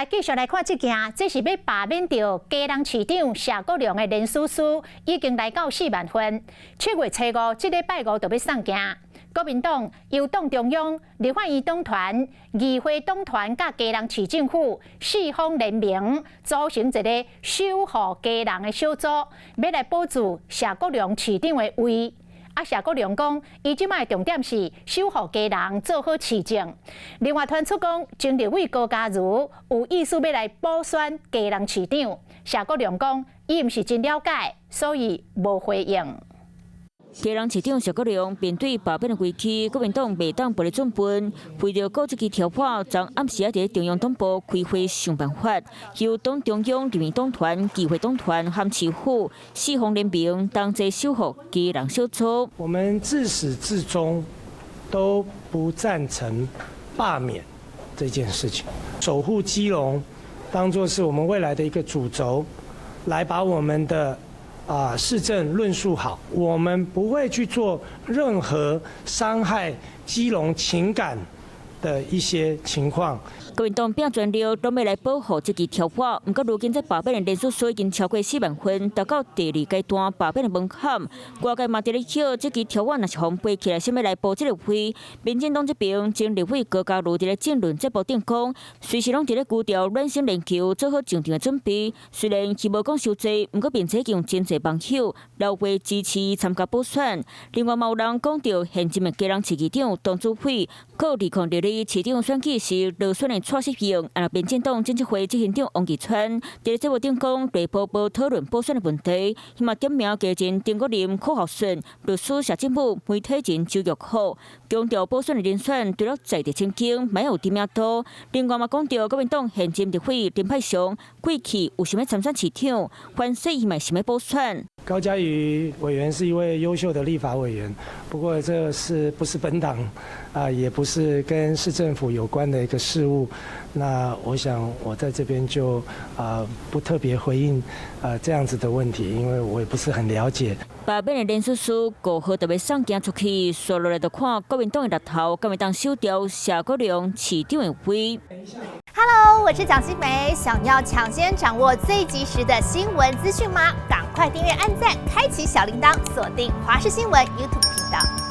來繼續來看這件，這是欲罷免著基隆市長謝國樑的連署書，已經來到4萬份。7月初五，這禮拜五就欲送件。國民黨由黨中央、立法院黨團、議會黨團佮基隆市政府四方聯名，組成一个守護基隆的小組，欲來保住謝國樑市長的位。啊，謝國樑講，伊這擺的重點是守護基隆，做好市政。另外傳出講，前立委高嘉瑜有意思欲來補選基隆市長。謝國樑講，伊毋是真了解，所以無回應。基隆市長謝國樑面對罷免的危機，國民黨袂當無咧準備，為著顧這支柱袢，昨暗時仔佇中央黨部開會想辦法，由黨中央、立院黨團、議會黨團和市府四方聯名，同齊守護基隆小組。我們自始至終都不贊成罷免這件事情，守護基隆當作是我們未來的一個主軸，來把我們的市政論述好，我們不會去做任何傷害基隆情感的一些情況。國民黨拼全力攏欲來保護這支柱袢，毋過如今這罷免的連署書已經超過4萬份，達到第二階段罷免的門檻。外界嘛佇咧臆這支柱袢若是予背起來，啥物來補這個位？民進黨這邊前立委高嘉瑜佇咧政論節目頂講，隨時攏佇咧高調暖身練球，做好上場的準備。雖然伊無講傷濟，毋過並且已經有真濟網友留話支持參加補選。另外嘛有人講著現任的基隆市議長董祖輝，閣2022市長選舉時落選的蔡適應，啊，民進黨政策會執行長王義川，佇咧節目頂講，內部無討論補選的問題，希望點名家人丁國林、柯孝順、律師謝振武、媒體人周玉虎，強調補選的人選除了在地親京，嘛有知名度。另外嘛講著國民黨現任立委林沛祥過去有想欲參選市長，反勢伊嘛想欲補選。高嘉瑜委員是一位優秀的立法委員，不過這是不是本黨啊，也不是跟市政府有關的一個事務。那我想我在這邊就不特別回應這樣子的問題，因為我也不是很了解。罷免的連署書5號就欲送件出去，紲落來就看國民黨的力頭，敢會當守牢謝國樑市長的位。 Hello，我是蔣新梅，想要搶先掌握最及時的新聞資訊嗎？趕快訂閱、按讚、開啟小鈴鐺，鎖定華視新聞 YouTube 頻道。